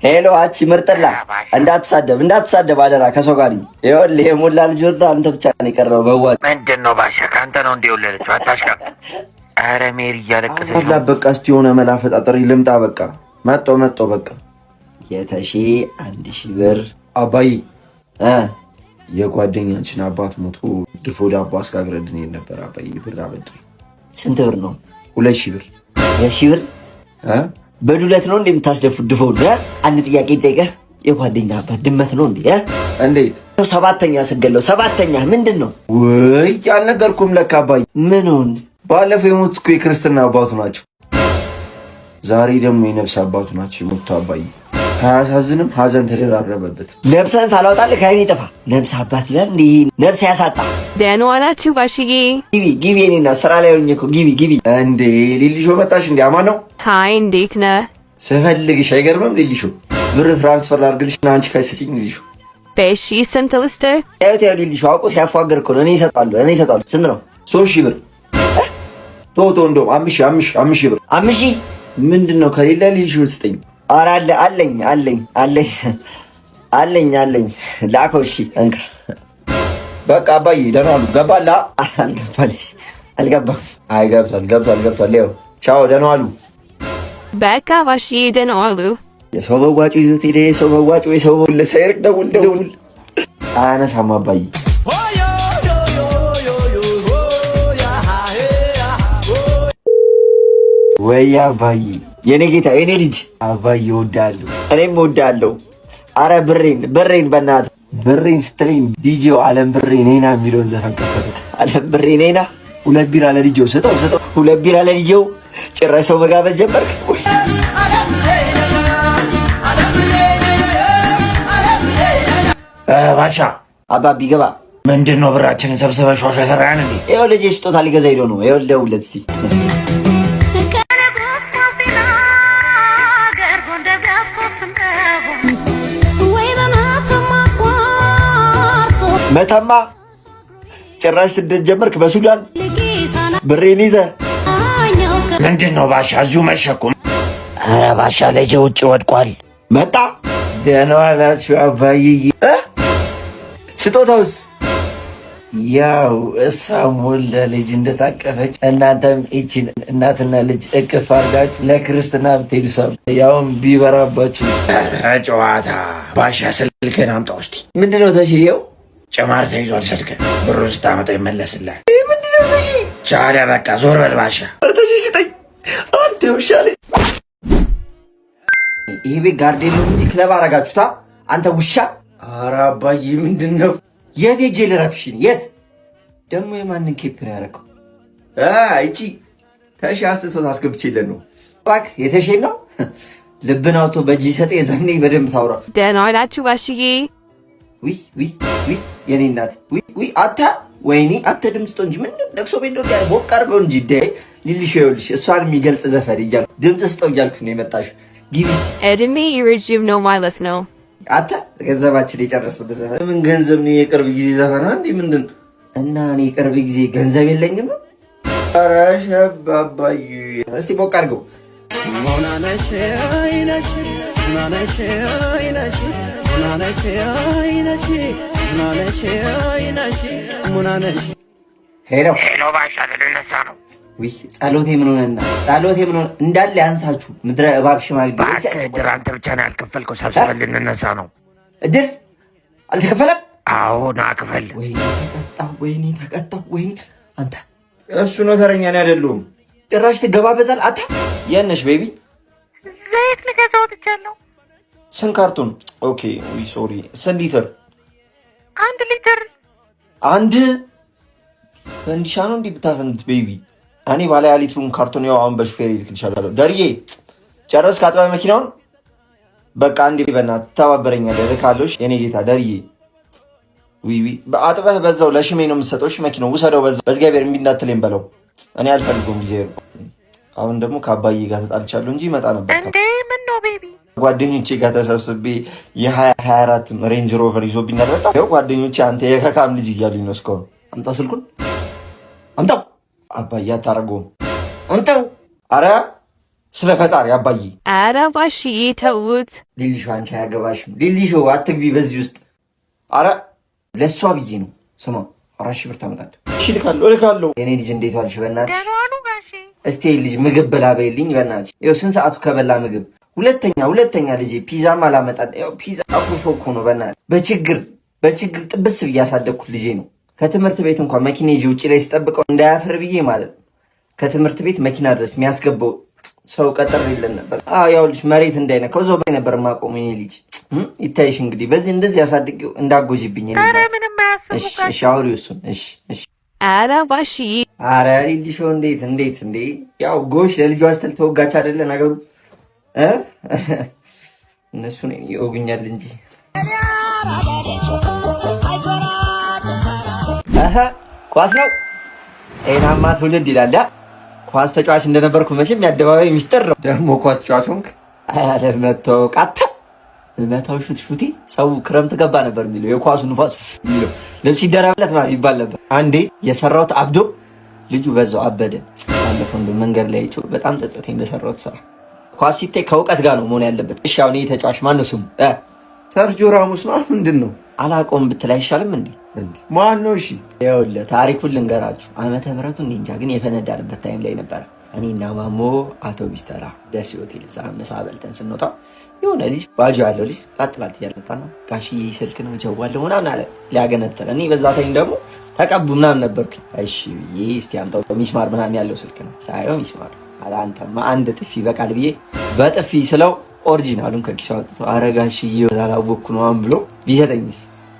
Hello አቺ ምርጥላ፣ እንዳትሳደብ እንዳትሳደብ አደራ። ከሰው ጋር ይኸውልህ፣ የሞላ ልጅ ወልዳ አንተ ብቻ ነው የቀረው መዋጮ። ምንድን ነው ባሻ? ከአንተ ነው እንደ የወለደችው? አታሽቃ። ኧረ ሜሪ እያለቀሰች ነው። በቃ እስቲ የሆነ መላ ፈጣጠሪ ልምጣ። በቃ መጣሁ መጣሁ። በቃ የተሺ 1,000 ብር። አባዬ፣ የጓደኛችን አባት ሞቶ ድፎ ዳቦ አስጋግረድን ነበር። አባዬ፣ ብር አበድረኝ። ስንት ብር ነው? 2,000 ብር። 2,000 ብር በዱለት ነው እንዴ የምታስደፉት? ድፎ። አንድ ጥያቄ ጠይቀህ የጓደኛ አባት ድመት ነው እንዴ? እንዴት? ሰባተኛ ስገለው ሰባተኛ ምንድን ነው? ውይ፣ አልነገርኩም ለካ አባዬ። ምኑን? ባለፈው የሞት እኮ የክርስትና አባቱ ናቸው። ዛሬ ደግሞ የነፍስ አባቱ ናቸው የሞቱ አባዬ። አያሳዝንም? ሀዘን ተደራረበበት። ነፍስህን ሳላወጣልህ ከዓይኔ ጥፋ። ነፍስ አባት ይላል እንዴ? ነፍስ ያሳጣ። ደህና ዋላችሁ ባሽዬ። ግቢ ግቢ፣ የእኔ እናት፣ ስራ ላይ ሆኜ እኮ። ግቢ ግቢ። እንዴ ሊሊሾ መጣሽ እንዴ? አማን ነው? Hi፣ እንዴት ነህ? ስፈልግሽ አይገርምም? ሊሊሾ፣ ብር transfer ላድርግልሽ እና አንቺ cash ስጪኝ ሊሊሾ። በሺ ስንት ልስጥህ? ያው ያው ሊሊሾ አውቆ ሲያፏግር እኮ ነው። እኔ እሰጣለሁ እኔ እሰጣለሁ። ስንት ነው? 3,000 ብር። ቶ ቶ፣ እንደውም 5,000 5,000 5,000 ብር። 5,000? ምንድን ነው? ከሌለ ሊሊሾ ስጠኝ። ኧረ አለ፣ አለኝ አለኝ አለኝ አለኝ አለኝ። ላከው። እሺ እንካ። በቃ አባዬ ደህና ዋሉ። ገባላ? አልገባልሽ፣ አልገባም። አይ ገብቷል ገብቷል ገብቷል። ይኸው ቻው፣ ደህና ዋሉ። በቃ ባሽዬ ደህና ዋሉ። የሰው መዋጮ ይዞት ሄደ። የሰው መዋጮ፣ የሰው ለሰይርቅ ደውል ደውል። አያነሳም አባዬ። ወይ አባዬ፣ የኔ ጌታ፣ የኔ ልጅ። አባዬ እወድሃለሁ። እኔም እወድሃለሁ። አረ ብሬን ብሬን በእናትህ። ብሬን ስትለኝ ዲጄው አለም ብሬ ኔና የሚለውን ዘፈን ከፈተ። አለም ብሬ ኔና። ሁለት ቢራ ለዲጄው ስጠው ስጠው። ሁለት ቢራ ለዲጄው። ጭራሽ ሰው መጋበዝ ጀመርክ። ባሻ። አባቢ ገባ። ምንድን ነው ብራችንን ሰብስበን ሿሿ የሰራን እንዴ? ይኸው ልጄ ስጦታ ሊገዛ ሄዶ ነው። ይኸው ልደውልለት እስቲ። መተማ፣ ጭራሽ ስደት ጀመርክ በሱዳን ብሬን ይዘህ። ምንድን ነው ባሻ? እዚሁ መሸ እኮ። ኧረ ባሻ፣ ልጄ ውጭ ወድቋል። መጣ። ደህና ዋላችሁ አባዬ። ስጦታውስ? ያው እሷም ወልዳ ልጅ እንደታቀፈች እናንተም ይቺን እናትና ልጅ እቅፍ አድርጋችሁ ለክርስትና ብትሄዱ ሰው ያውም ቢበራባችሁ። ኧረ ጨዋታ ባሻ፣ ስልክህን አምጣው እስቲ። ምንድነው ተሽዬው? ጭማር ተይዟል ስልክ። ብሩን ስታመጣ ይመለስልሃል። ምንድነው ተሽ? ቻለ በቃ ዞር በል ባሻ። ተሽ ስጠኝ አንተ ውሻ ልጅ። ይሄ ቤት guard የለውም እንጂ ክለብ አረጋችሁታ። አንተ ውሻ። ኧረ አባዬ ምንድን ነው? የት ሄጄ ልረፍሽን? የት ደግሞ የማንን cap ነው ያደረገው? ይቺ ተሺ አስትቶት አስገብቼለት ነው። እባክህ የተሼን ነው። ልብን አውጥቶ በእጅ ይሰጥ፣ የዛኔ በደንብ ታውራ። ደህና ዋላችሁ ባሽዬ። ዊ ዊ ዊ፣ የኔ እናት፣ ዊ ዊ፣ አታ ወይኔ፣ አንተ ድምፅ ስጠው እንጂ። ምን ለቅሶ ቤት ነው? ቦቅ አድርገው እንጂ ደ ሊልሽ፣ ይኸውልሽ እሷን የሚገልጽ ዘፈን እያልኩ ድምፅ ስጠው እያልኩት ነው የመጣሽው። ግቢ እስኪ። እድሜ ረጅም ነው ማለት ነው። አንተ ገንዘባችን የጨረስንበት ዘፈን። ምን ገንዘብ ነው? የቅርብ ጊዜ ዘፈን አንዴ ምንድን እና እኔ የቅርብ ጊዜ ገንዘብ የለኝም ነው። ኧረ ሸብ አባዬ። እስቲ ቦቅ አድርገው። ሙናነሽ አይነሽ ሙናነሽ አይነሽ ሙናነሽ አይነሽ ሙናነሽ አይነሽ ሙናነሽ። Hello። Hello ባሻ፣ ልነሳ ነው። ውይ ጸሎቴ ምን ሆነና፣ ጸሎቴ ምን ሆነ? እንዳለ ያንሳችሁ ምድረ እባብ ሽማግሌ። እባክህ እድር አንተ ብቻ ነው ያልከፈልከው። ሰብስበን ልንነሳ ነው። እድር አልተከፈለም? አዎ ና ክፈል። ወይኔ ተቀጣሁ፣ ወይኔ ተቀጣሁ፣ ወይኔ አንተ። እሱ ነው ተረኛ፣ እኔ አይደለሁም። ጭራሽ ትገባበዛል። አታ የት ነሽ baby? ዘይት ልገዛ ወጥቻለሁ። ስንት ካርቶን? Okay sorry፣ ስንት ሊትር? 1 ሊትር። አንድ ፈንዲሻ ነው እንዲህ ብታፈንዱት baby። እኔ ባለ ሊትሩን ካርቶን ያው አሁን በሹፌር ይልክልሻለሁ። ደርዬ፣ ጨረስክ አጥበህ መኪናውን? በቃ አንዴ በእናትህ ትተባበረኛለህ። እልካለሁ። የኔ ጌታ ደርዬ፣ ዊ ዊ፣ አጥበህ በዛው ለሽሜ ነው የምትሰጠው። እሺ መኪናው ውሰደው በዛው። በእግዚአብሔር እምቢ እንዳትለኝ በለው። እኔ አልፈልገውም ጊዜ። አሁን ደግሞ ከአባዬ ጋር ተጣልቻለሁ እንጂ ይመጣ ነበር። እንዴ ምን ነው baby? ጓደኞቼ ጋር ተሰብስቤ የ2024 ሬንጅ ሮቨር ይዞብኛል። በጣም ያው ጓደኞቼ አንተ የከካም ልጅ እያሉኝ ነው እስካሁን። አምጣው ስልኩን አምጣው። አባዬ አታደርገውም። አምጣው። አረ ስለ ፈጣሪ አባዬ። ኧረ ባሽዬ ተዉት። ሊሊሾ አንቺ አያገባሽም። ሊሊሾ አትግቢ በዚህ ውስጥ። አረ ለእሷ ብዬ ነው። ስማ 4,000 ብር ታመጣለህ። እሺ እልካለሁ እልካለሁ። የኔ ልጅ እንዴት ዋልሽ? በእናትሽ ደህና ዋሉ ጋሼ። እስቲ ልጅ ምግብ ብላ በይልኝ በእናትሽ። ይኸው ስንት ሰዓቱ ከበላ ምግብ። ሁለተኛ ሁለተኛ ልጄ ፒዛም አላመጣም። ይኸው ፒዛ አኩርፎ እኮ ነው በእናትህ። በችግር በችግር ጥብስ ብዬ ያሳደግኩት ልጄ ነው። ከትምህርት ቤት እንኳን መኪና ይዤ ውጭ ላይ ስጠብቀው እንዳያፍር ብዬ ማለት ነው። ከትምህርት ቤት መኪና ድረስ የሚያስገባው ሰው ቀጠር የለን ነበር። አዎ ያው ልጅ መሬት እንዳይነካው እዛው በይ ነበር የማቆመው። የኔ ልጅ ይታይሽ እንግዲህ በዚህ እንደዚህ ያሳድጌው እንዳጎጂብኝ። የኔ ኧረ እናት። ምንም አያስቡ እሺ ጋሼ። እሺ አውሪው እሱን። እሺ እሺ። ኧረ ባሽዬ አረ ሊሊሾ እንዴት እንዴት እንዴ! ያው ጎሽ ለልጇ ስትል ተወጋች አይደለ ነገሩ እ እነሱ ነው ይወጉኛል እንጂ። አሀ ኳስ ነው። ጤናማ ትውልድ ይላል። ኳስ ተጫዋች እንደነበርኩ መቼም የአደባባይ ሚስጥር ነው። ደግሞ ኳስ ተጫዋች ሆንክ? አለ መታወቅ አታ መታው ሹት ሹቴ ሰው ክረምት ገባ ነበር የሚለው፣ የኳሱ ንፋስ የሚለው ልብስ ይደረብለት ምናምን ይባል ነበር። አንዴ የሰራሁት አብዶ ልጁ በዛው አበደ። ባለፈው እንደው መንገድ ላይ አይቼው በጣም ጸጸተኝ በሰራሁት ስራ። ኳስ ሲታይ ከእውቀት ጋር ነው መሆን ያለበት። እሺ አሁን ይሄ ተጫዋች ማን ነው ስሙ? ሰርጂዮ ራሞስ ነው ምንድን ነው? አላውቀውም ብትል አይሻልም እንዴ? እንዴ ማን ነው? እሺ ይኸውልህ ታሪኩን ልንገራችሁ። ዓመተ ምህረቱን እኔ እንጃ፣ ግን የፈነዳንበት time ላይ ነበረ። እኔና ማሞ አውቶቢስ ተራ ደሴ ሆቴል እዛ ምሳ በልተን ስንወጣ የሆነ ልጅ ባጆ ያለው ልጅ ላጥላት እያለጣ ነው። ጋሽዬ ስልክ ነው ጀዋለሁ ምናምን አለ ሊያገነጥል። እኔ በዛ time ደግሞ ተቀቡ ምናምን ነበርኩኝ። እሺ ብዬ እስቲ አምጣው ሚስማር ምናምን ያለው ስልክ ነው። ሳየው ሚስማር አለ። አንተማ አንድ ጥፊ በቃል ብዬ በጥፊ ስለው original ኡን ከኪሱ አውጥቶ ኧረ ጋሽዬ ላላወቅኩ ነው ምናምን ብሎ ቢሰጠኝስ፣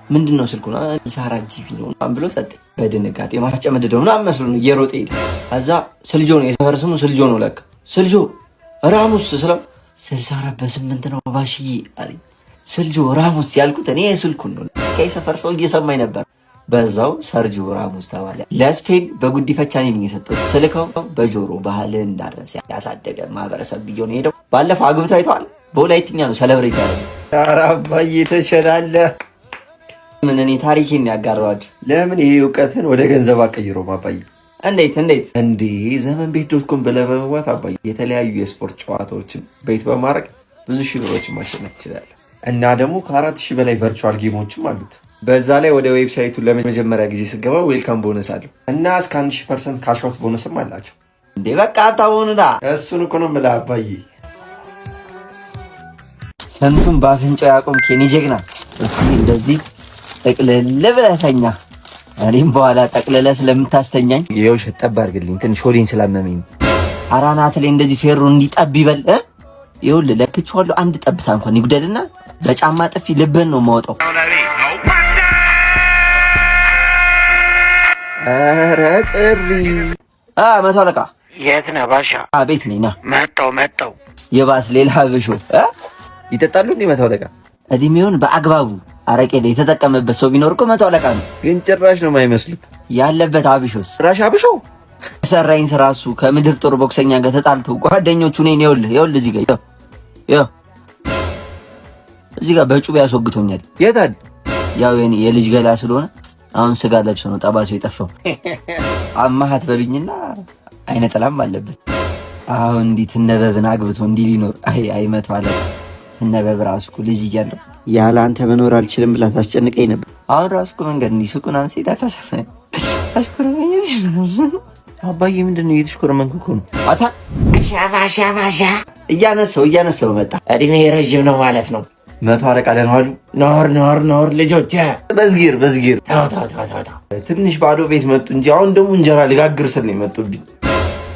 ምንድን ነው ስልኩ? 64 GB ነው ምናምን ብሎ ሰጠኝ። በድንጋጤ ማስጨመድደው ምናምን መስሎ ነው እየሮጠ ሄደ። ከዛ ስልጆ ነው የሰፈር ስሙ፣ ስልጆ ነው ለካ። ስልጆ ራሙስ ስለው 64 በ8 ነው ባሽዬ አለኝ። ስልጆ ራሙስ ያልኩት እኔ ስልኩን ነው። የሰፈር ሰው እየሰማኝ ነበር። በዛው ሰርጂዮ ራሙስ ተባለ። ለስፔን በጉዲፈቻ እኔ ነኝ የሰጠሁት። ስልከው በጆሮ ባህል እንዳረሰ ያሳደገ ማህበረሰብ ብዬ ነው የሄደው። ባለፈው አግብቶ አይተዋል። በወላይትኛ ነው celebrate ያደረገው። ኧረ አባዬ ተሸላለ። ምን እኔ ታሪኬን ያጋራኋችሁ። ለምን ይሄ እውቀትን ወደ ገንዘብ አቀይሮም አባዬ? እንዴት እንዴት? እንዴ ዘመን ቤት dot com ብለህ በመግባት አባዬ የተለያዩ የስፖርት ጨዋታዎችን bet በማድረግ ብዙ ሺህ ብሮችን ማሸነፍ ትችላለህ። እና ደግሞ ከ4,000 በላይ virtual game ኦችም አሉት። በዛ ላይ ወደ website ኡ ለመጀመሪያ ጊዜ ስገባ welcome bonus አለው እና እስከ 1000% cashout bonus ም አላቸው። እንዴ በቃ ሀብታም። እሱን እኮ ነው የምልህ አባዬ። ስንቱን በአፍንጫው ያቆምክ የኔ ጀግና። እስቲ እንደዚህ ጠቅልል ብለህ ተኛ። እኔም በኋላ ጠቅልለህ ስለምታስተኛኝ የውሸት ጠብ አድርግልኝ፣ ትንሽ ሆዴን ስላመመኝ ነው። ኧረ አናት ላይ እንደዚህ ፌሮ እንዲጠብ ይበል። ይኸውልህ ለክቼዋለሁ። አንድ ጠብታ እንኳን ይጉደልና በጫማ ጥፊ ልብህን ነው የማወጣው። ኧረ ጥሪ መቶ አለቃ። የት ነህ ባሻ? ቤት ነኝ። ና። መጣው መጣው። የባስ ሌላ ብሾ። ይጠጣሉ እንዴ መቶ አለቃ? እድሜውን በአግባቡ አረቄ ላይ የተጠቀመበት ሰው ቢኖር እኮ መቶ አለቃ ነው። ግን ጭራሽ ነው የማይመስሉት። ያለበት አብሾስ ጭራሽ አብሾ። ሰራኝ ስራ እሱ ከምድር ጦር ቦክሰኛ ጋር ተጣልቶ ጓደኞቹ እኔን ይኸውልህ ይኸውልህ እዚህ ጋር ይኸው እዚህ ጋር በጩቤ ያስወግቶኛል። የታል? ያው የኔ የልጅ ገላ ስለሆነ አሁን ስጋ ለብሶ ነው ጠባሴው የጠፋው። አማሃት በሉኝና አይነ ጥላም አለበት። አሁን እንዲህ ትነበብን አግብቶ እንዲህ ሊኖር አይ አይ መቶ አለቃ ትነበብ ራሱ እኮ ልጅ እያለሁ ያለ አንተ መኖር አልችልም ብላ ታስጨንቀኝ ነበር። አሁን ራሱ እኮ መንገድ እንዲህ ሱቁን ሴት አሽኮረመኝ። አባዬ ምንድን ነው እየተሽኮረመንኩ እኮ ነው። አታ ባሻ ባሻ ባሻ። እያነሳው እያነሳው መጣ። እድሜ ረዥም ነው ማለት ነው። መቶ አለቃ ደህና ዋሉ? ኖር ኖር ኖር ልጆች። በዝጊር በዝጊር። ተው ተው ተው ተው ተው። ትንሽ ባዶ ቤት መጡ እንጂ አሁን ደግሞ እንጀራ ልጋግር ስል ነው የመጡብኝ።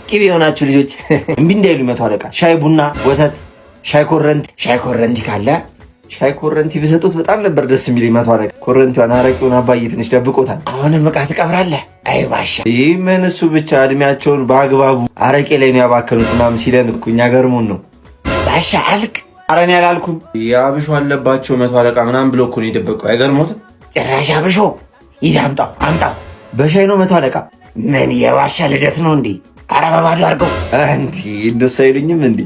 ቅቤ የሆናችሁ ልጆች። እምቢ እንዳይሉ መቶ አለቃ ሻይ ቡና፣ ወተት፣ ሻይ ኮረንቲ። ሻይ ኮረንቲ ካለ። ሻይ ኮረንቲ ቢሰጡት በጣም ነበር ደስ የሚለኝ። መቶ አለቃ ኮረንቲዋን አረቂውን አባዬ ትንሽ ደብቆታል። አሁንም ዕቃ ትቀብራለህ? አይ ባሻ። ይህ ምን እሱ ብቻ እድሜያቸውን በአግባቡ አረቄ ላይ ነው ያባከኑት ምናምን ሲለን እኮ እኛ ገርሞን ነው። ባሻ አልክ? ኧረ እኔ አላልኩም። የአብሾ አለባቸው መቶ አለቃ ምናምን ብሎ እኮ ነው የደበቀው። አይገርሞትም? ጭራሽ አብሾ። ይህ አምጣው አምጣው። በሻይ ነው መቶ አለቃ። ምን የባሻ ልደት ነው እንዴ? ኧረ በባዶ አድርገው። እንዲ እንደሱ አይሉኝም እንዲ።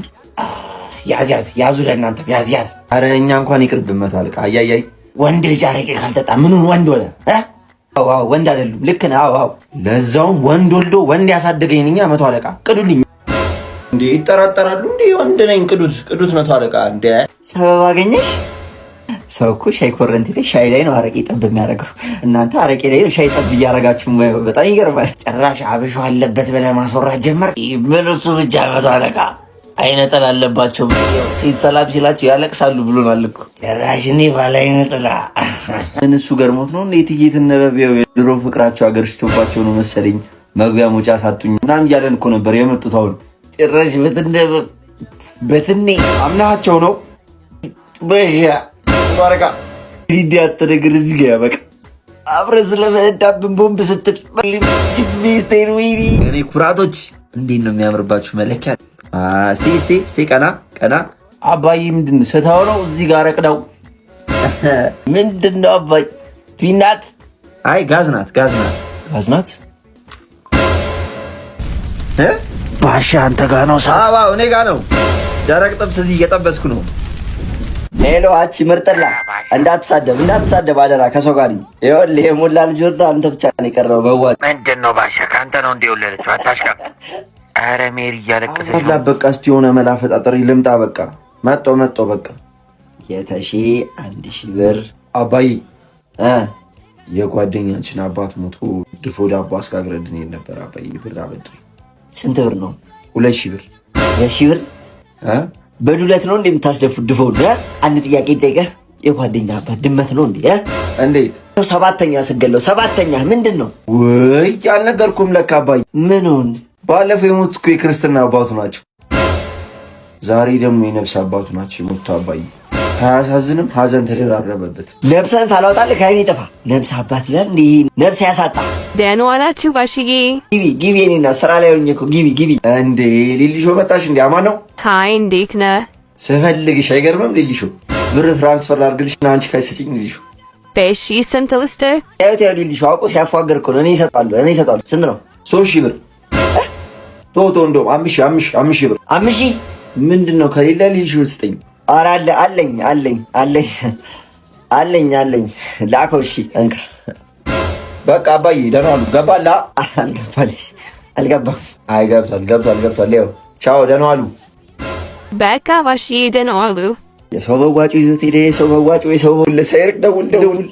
ያዝ ያዝ ያዙ፣ ለእናንተ ያዝ ያዝ። ኧረ እኛ እንኳን ይቅርብን መቶ አለቃ። አያያይ። ወንድ ልጅ አረቄ ካልጠጣ ምኑን ወንድ ሆነ? አዎ አዎ፣ ወንድ አይደሉም። ልክ ነህ። አዎ አዎ። ለዛውም ወንድ ወልዶ ወንድ ያሳደገኝ እኛ መቶ አለቃ ቅዱልኝ። እንዴ እንዴ ይጠራጠራሉ እንዴ? ወንድ ነኝ። ቅዱት ቅዱት መቶ አለቃ እንዴ ሰበብ አገኘሽ። ሰው እኮ ሻይ ኮረንቲ ላይ ሻይ ላይ ነው አረቄ ጠብ የሚያደርገው። እናንተ አረቄ ላይ ነው ሻይ ጠብ እያደረጋችሁ የማየው በጣም ይገርማል። ጭራሽ አብሾ አለበት ብለህ ማስወራት ጀመር። ምን እሱ ብቻ መቶ አለቃ አይነ ጥላ አለባቸው። ሴት ሰላም ሲላቸው ያለቅሳሉ ብሎናል እኮ። ጭራሽ እኔ ባለ አይነ ጥላ። ምን እሱ ገርሞት ነው እንዴ? እትዬ ትነበብ ያው የድሮ ፍቅራቸው አገርሽቶባቸው ነው መሰለኝ መግቢያ መውጫ ሳጡኝ ምናምን እያለን እኮ ነበር የመጡት። አሁን ጭራሽ በትነበብ በትኔ አምናቸው ነው በሻ ባረካ ዲዲ አትነግር እዚህ ጋ ያበቃ። አብረን ስለፈነዳብን ቦምብ ስትል ሚስቴር ወይኒ እኔ ኩራቶች እንዴት ነው የሚያምርባችሁ! መለኪያ እስቲ እስቲ እስቲ ቀና ቀና። አባዬ ምንድን ነው ስታው ነው እዚህ ጋር ረቅደው ምንድን ነው አባይ ፒናት? አይ ጋዝ ናት፣ ጋዝ ናት፣ ጋዝ ናት። ባሻ አንተ ጋ ነው ሰዓት? አዎ እኔ ጋ ነው። ደረቅ ጥብስ እዚህ እየጠበስኩ ነው። Hello አቺ ምርጥላ፣ እንዳትሳደብ እንዳትሳደብ አደራ። ከሰው ጋር ነኝ። ይኸውልህ የሞላ ልጅ ወልዳ አንተ ብቻ ነው የቀረው መዋጥ። ምንድን ነው ባሻ ከአንተ ነው እንደ የወለደችው? አታሽቃ። ኧረ ሜሪ እያለቀሰች አላ ነው። በቃ እስቲ የሆነ መላ ፈጣጠሪ ልምጣ። በቃ መጣሁ መጣሁ። በቃ የተሺ 1000 ብር አባዬ እ የጓደኛችን አባት ሞቶ ድፎ ዳቦ አስጋግረድን ነበር። አባዬ ብር አበድረኝ። ስንት ብር ነው? 2000 ብር። 2000 ብር እ በዱለት ነው እንዴ የምታስደፉት? ድፎውን? አንድ ጥያቄ ጠይቀህ የጓደኛ አባት ድመት ነው እንዴ? እንዴት? ሰባተኛ ስገለው ሰባተኛ ምንድን ነው? ውይ አልነገርኩም ለካ አባዬ። ምኑን? ባለፈው የሞቱት እኮ የክርስትና አባቱ ናቸው። ዛሬ ደግሞ የነፍስ አባቱ ናቸው የሞቱት አባዬ። አያሳዝንም? ሀዘን ተደራረበበት። ነፍስህን ሳላወጣልህ ከዓይኔ ጥፋ። ነፍስ አባት ይላል እንዴ? ነፍስ ያሳጣ። ደህና ዋላችሁ ባሽዬ። ግቢ ግቢ፣ የእኔ እናት ስራ ላይ ሆኜ እኮ ግቢ ግቢ። እንዴ ሊሊሾ መጣሽ እንዴ? አማን ነው? Hi እንዴት ነህ? ስፈልግሽ አይገርምም? ሊሊሾ ብር transfer ላድርግልሽ እና አንቺ ካይሰጭኝ ሊሊሾ። በሺ ስንት ልስጥህ? ያው ያው ሊሊሾ አውቆ ሲያፏገር እኮ ነው። እኔ እሰጣለሁ እኔ እሰጣለሁ። ስንት ነው? 3000 ብር። ቶ ቶ እንደውም 5000 5000 5000 ብር። 5000 ምንድን ነው ከሌለ ሊሊሾ ስጠኝ። ኧረ አለ አለኝ አለኝ አለኝ አለኝ አለኝ ላከው። እሺ እንካ። በቃ አባዬ ደህና ዋሉ። ገባላ? አልገባልሽ አልገባም። አይ ገብቷል ገብቷል ገብቷል። ይኸው ቻው ደህና ዋሉ። በቃ ባሽዬ ደህና ዋሉ። የሰው መዋጮ ይዞት ሄደ። የሰው መዋጮ የሰው ለሳይርቅ ደውል ደውል።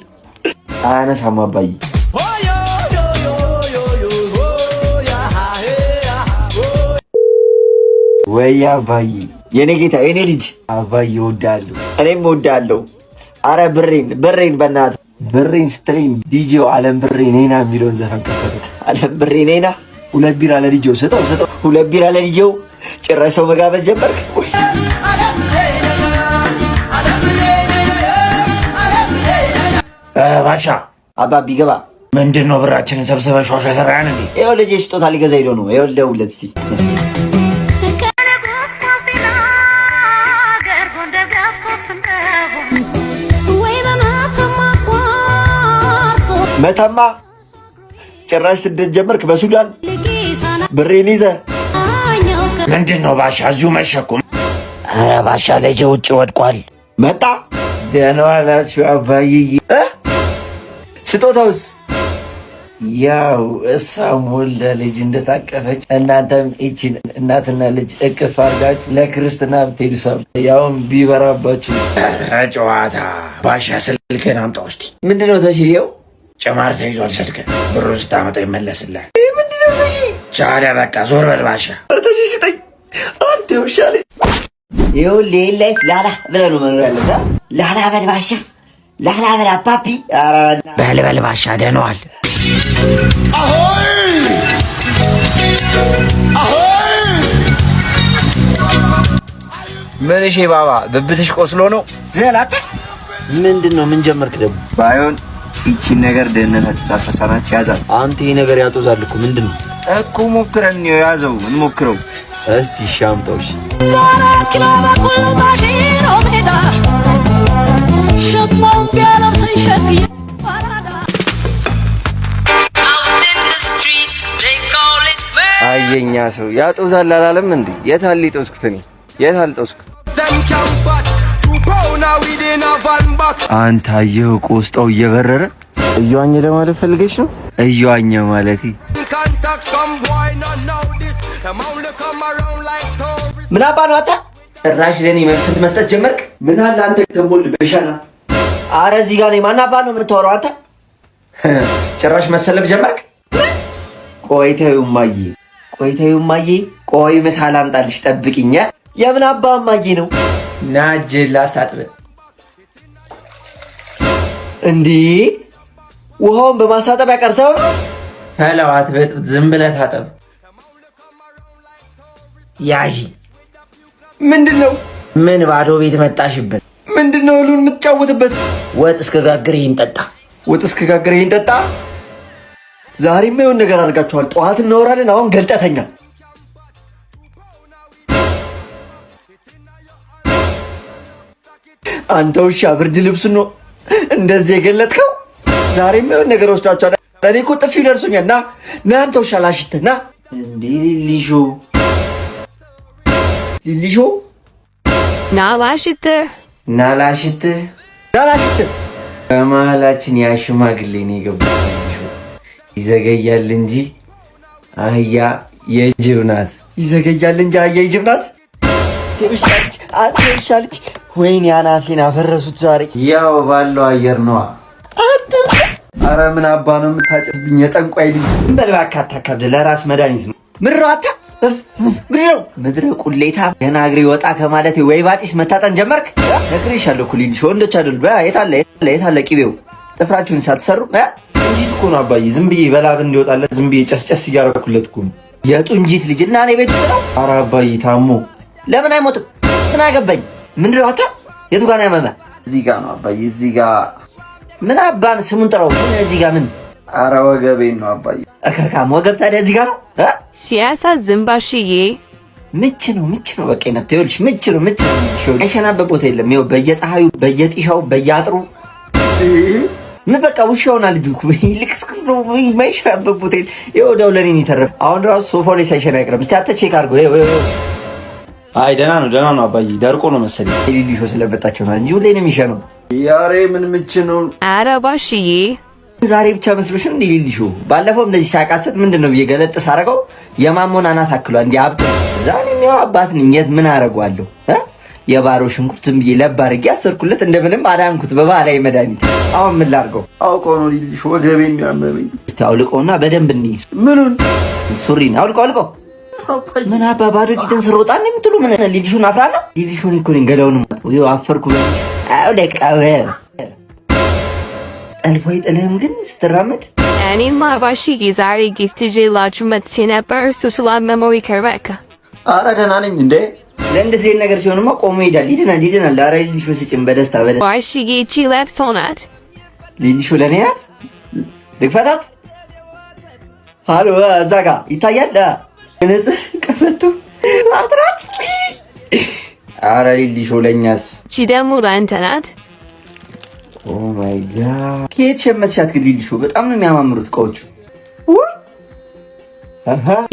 አያነሳም አባዬ። ወይ አባዬ የኔ ጌታ የኔ ልጅ አባዬ እወድሃለሁ። እኔም እወድሃለሁ። አረ ብሬን ብሬን በእናትህ ብሬን ስትለኝ ዲጄው አለም ብሬ ኔና የሚለውን ዘፈን ከፈተ። አለም ብሬ ኔና። ሁለት ቢራ ለዲጄው ስጠው ስጠው። ሁለት ቢራ ለዲጄው። ጭራሽ ሰው መጋበዝ ጀመርክ። ወይ ባሻ አባቢ ገባ። ምንድን ነው ብራችንን ሰብስበን ሿሿ የሰራን እንዴ? ይኸው ልጄ ስጦታ ሊገዛ ሄዶ ነው። ይኸው ልደውልለት እስቲ። መተማ ጭራሽ ስደት ጀመርክ በሱዳን ብሬን ይዘህ። ምንድን ነው ባሻ እዚሁ መሸ እኮ። ኧረ ባሻ ልጄ ውጭ ወድቋል። መጣ። ደህና ዋላችሁ አባዬ። ስጦታውስ? ያው እሷም ወልዳ ልጅ እንደታቀፈች እናንተም ይቺን እናትና ልጅ እቅፍ አድርጋችሁ ለክርስትና ብትሄዱ ሰው ያውም ቢበራባችሁ። ኧረ ጨዋታ ባሻ ስልክህን አምጣው እስቲ። ምንድነው ተሽዬው? ጭማር ተይዟል ስልክ። ብሩን ስታመጣ ይመለስልሃል። ቻለ በቃ ዞር በል ባሻ። ተሽ ስጠኝ አንተ ውሻ ልጅ። ይኸውልህ ይሄን life ላላ ብለህ ነው መኖር ያለብህ። ላላ በል ባሻ፣ ላላ በል አባቢ። ኧረ በል በል ባሻ ደህና ዋል። ምን እሺ ባባ ብብትሽ ቆስሎ ነው? ዘላታ ምንድን ነው? ምን ጀመርክ ደግሞ? ባይሆን ይቺን ነገር ደህንነታችን ታስረሳናች። ያዛል። አንተ ይሄ ነገር ያጦዛል እኮ ምንድን ነው እኮ? ሞክረን ነው ያዘው፣ እንሞክረው እስቲ። እሺ አምጣው። እሺ አየኛ ሰው ያጦዛል አላለም እንዴ? የት አለ የጦዝኩት እኔ? የት አልጦዝኩ? አንተ አየኸው ቆስጣው እየበረረ እየዋኘ ለማለት ፈልገሽ ነው? እየዋኘ ማለቴ። contact. Some boy not know this. Them only come around like tourists. ምን አባ ነው አንተ? ጭራሽ ለእኔ መልስ መስጠት ጀመርክ? ምን አለ አንተ ከሞል በሻና። አረ እዚህ ጋር ነኝ። ማን አባ ነው የምታወራው አንተ? ጭራሽ መሰለብ ጀመርክ? ቆይ ተይው እማዬ፣ ቆይ ተይው እማዬ፣ ቆይ ምሳ ላምጣልሽ ጠብቂኝ። የምን አባ እማዬ ነው? ና እጅህን ላስታጥብህ። እንዴ ውሃውን በማስታጠቢያ ቀርተው ነው? ፈለው አትበጥብጥ፣ ዝም ብለህ ታጠብ። ያዢ። ምንድን ነው? ምን ባዶ ቤት መጣሽብን? ምንድን ነው እህሉን የምትጫወትበት? ወጥ እስከጋግር ይህን ጠጣ። ወጥ እስከጋግር ይህን ጠጣ። ዛሬማ የሆነ ነገር አድርጋችኋል። ጠዋት እናወራለን። አሁን ገልጠተኛ። አንተ ውሻ ብርድ ልብሱን ነው እንደዚህ የገለጥከው? ዛሬማ የሆነ ነገር ወስዳችኋል። እኔ እኮ ጥፊው ደርሶኛል። ና ና፣ አንተ ውሻ ላሽትህ ና። እንዴ ሊሾ ሊሊሾ ና ላሽትህ። ና ላሽትህ፣ ና ላሽትህ። በመሀላችን ያ ሽማግሌ ነው የገባው። ይዘገያል እንጂ አህያ የጅብ ናት። ይዘገያል እንጂ አህያ የጅብ ናት። አንተ ውሻ ልጅ፣ ወይኔ አናቴን አፈረሱት ዛሬ። ያው ባለው አየር ነዋ። አረ ምን አባ ነው የምታጨስብኝ? የጠንቋይ ልጅ። በል እባክህ አታካብድ፣ ለራስ መድኃኒት ነው። ምድረ አታ ምድረው ምድረ ቁሌታ ገና እግሬ ወጣ ከማለት ወይ ባጢስ መታጠን ጀመርክ። ነግሬሻለሁ እኮ ሊልሽ ወንዶች አይደሉ። የታለ የታለ ቂቤው? ጥፍራችሁን ሳትሰሩ ጡንጂት እኮ ነው አባዬ። ዝም ብዬ በላብ እንዲወጣለት ዝም ብዬ ጨስጨስ እያደረኩለት እኮ ነው። የጡንጂት ልጅ እና እኔ ቤት ውስጥ ነው። አረ አባዬ ታሞ ለምን አይሞትም? ምን አገባኝ? ምንድነው አታ የቱ ጋር ነው ያመመህ? እዚህ ጋር ነው አባዬ፣ እዚህ ጋር። ምን አባን ስሙን ጥራው። ምን እዚህ ጋር ምን? አረ ወገቤን ነው አባዬ። እከካም ወገብ ታዲያ እዚህ ጋር ነው? ሲያሳዝን ባሽዬ። ምች ነው ምች ነው። በቃ ይመታ። ይኸውልሽ ምች ነው ምች ነው። አይሸናበት ቦታ የለም። ይኸው በየፀሐዩ በየጢሻው በየአጥሩ ምን በቃ ውሻ ሆና ልጁ እኮ ልክስክስ ነው። የማይሸናበት ቦታ የለም። ይኸው ወዲያው ለእኔ ነው የተረፈው። አሁን ራሱ ሶፋው ላይ ሳይሸና አይቀርም። እስኪ አንተ check አድርገው። ይኸው አይ ደህና ነው ደህና ነው አባዬ፣ ደርቆ ነው መሰለኝ። ሊሊሾ ስለመጣቸው ነው እንጂ ሁሌ ነው የሚሸነው። ያሬ ምን ምች ነው? አረ ባሽዬ ዛሬ ብቻ መስሎሽ ነው እንዴ ሊሊሾ? ባለፈው እንደዚህ ሳቃሰት ምንድን ነው ብዬ ገለጥ ሳረገው የማሞን አናት አክሏል። እንዲህ አብጥ ዛኔም ያው አባት ነኝ፣ የት ምን አደርገዋለሁ? የባሮ ሽንኩርት ዝም ብዬ ለብ አድርጌ አሰርኩለት፣ እንደምንም አዳንኩት በባህላዊ መድኃኒት። አሁን ምን ላድርገው? አውቀው ነው ሊሊሾ፣ ወገቤን ነው ያመመኝ። እስቲ አውልቀውና በደንብ እንይ። ምኑን? ሱሪን አውልቀው አውልቀው። ምን አባ ባዶ ቂጥን ስሮጣ ነው የምትሉ? ምን ሊሊሾን አፍራ ነው? ሊሊሾን እኮ ነኝ ገላውንም ይኸው አፈርኩ። አውልቀው። ጠልፎ አይጥልህም ግን ስትራመድ። እኔማ ባሽዬ ዛሬ gift ይዤላችሁ መጥቼ ነበር፣ እሱ ስላመመው ይቅር በቃ። አረ ደህና ነኝ እንዴ። ለእንደዚህ አይነት ነገር ሲሆንማ ቆሞ ይሄዳል። ይድናል ይድናል። አረ ሊሊሾ ስጭን በደስታ በደስታ። ባሽዬ ይቺ ለእርሶ ናት። ሊሊሾ ለእኔ ናት። ልክፈታት። አሎ እዛ ጋ ይታያል። ንጽህ ቀፈቱ አትራት። አረ ሊሊሾ ለእኛስ? ይቺ ደግሞ ለአንተ ናት። Oh my God! ከየት ሸመትሻት ግን ሊሊሾ? በጣም ነው የሚያማምሩት እቃዎቹ።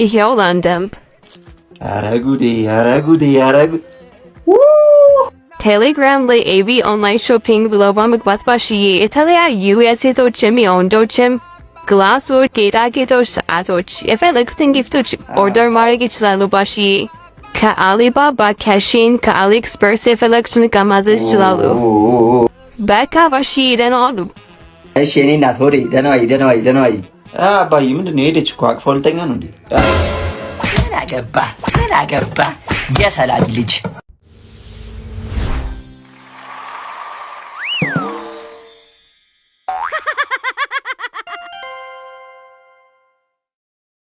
ይሄው ለአንተም። አረ ጉዴ፣ አረ ጉዴ፣ አረ ጉዴ። ቴሌግራም ላይ ኤቢ online shopping ብለው በመግባት ባሽዬ የተለያዩ የሴቶችም የወንዶችም ግላሶች፣ ጌጣጌጦች፣ ሰዓቶች፣ የፈለጉትን gift ኦች order ማድረግ ይችላሉ ባሽዬ። ከአሊባባ፣ ከሺን፣ ከአሊኤክስፕረስ የፈለጉትን ዕቃ ማዘዝ ይችላሉ። በቃ ባሽዬ ደህና ዋሉ። እሺ የእኔ እናት ሆዴ ደህና ዋይ፣ ደህና ዋይ፣ ደህና ዋይ። አባዬ ምንድን ነው የሄደች እኮ አቅፋ ልተኛ ነው እንዴ? ምን አገባ ምን አገባ የሰላም ልጅ።